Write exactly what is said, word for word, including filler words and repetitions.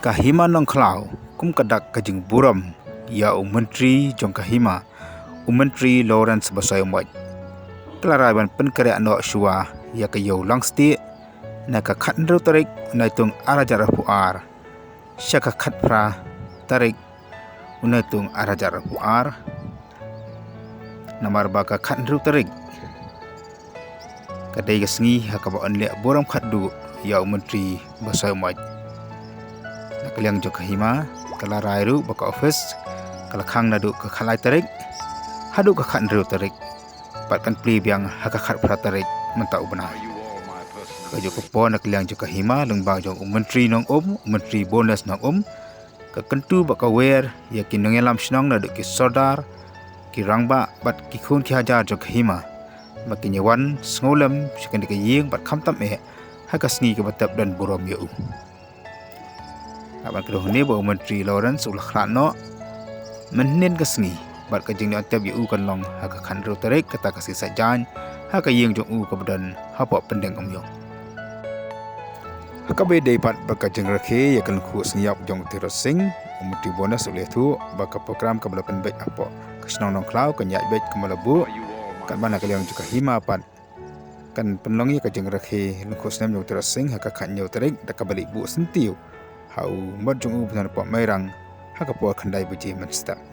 Ka Hima Nongkhlaw, kum ka dak ka jingburom ïa u Myntri jong ka Hima, u Myntri Lawrence Basaiawmoit, ka la rai ban pynkhreh noh shuwa ïa ka Ïew Langstieh na ka khathynriew tarik u Naitung ar hajar arphew ar sha ka khatphra tarik u Naitung ar hajar arphew ar. Namar ba ka khathynriew tarik ka dei ka sngi ha kaba yn leh burom khatduh ïa u Myntri Basaiawmoit. Na ka liang jong ka Hima ka la rai ruh ba ka office ka la khang naduh ka khatlai tarik haduh ka khathynriew tarik, bad kan plie biang ha ka khatphra tarik mynta u bnai. Kajuh ka por, na ka liang jong ka Hima, lyngba jong u Myntri Nongum, u Myntri Boanles Nongum, ka kyntu bad ka wer ïa ki nongïalam shnong naduh ki sordar, ki rangbah bad ki khun ki hajar jong ka Hima ba kin ïa wan sngewlem sha kane ka ïing bad khamtam eh ha ka sngi kaba tep don burom ïa u. Haba kren hangne ba u Myntri Lawrence u la khlad noh mynhynnin ka sngi, bad ka jingleit tep ïa u kan long ha ka khathynriew tarik, kata ka sngi Saitjaiñ, ha ka ïing jong u kaba don hapoh Pyndengumiong. Ha kaba ïadei pat bad ka jingrakhe ïa ka lyngkhuh sngi ïap jong u Tirot Sing, u Myntri Boanles u la ïathuh ba ka program kaba la pynbeit hapoh ka shnong Nongkhlaw kan ïaid beit kumba la buh, katba na ka liang jong ka Hima pat kan pynlong ïa ka jingrakhe lyngkhuh snem jong u Tirot Sing ha ka khathynñiew tarik da kaba leit buh syntiew ha u mot jong u ba don hapoh Mairang ha ka por khyndai baje mynstep.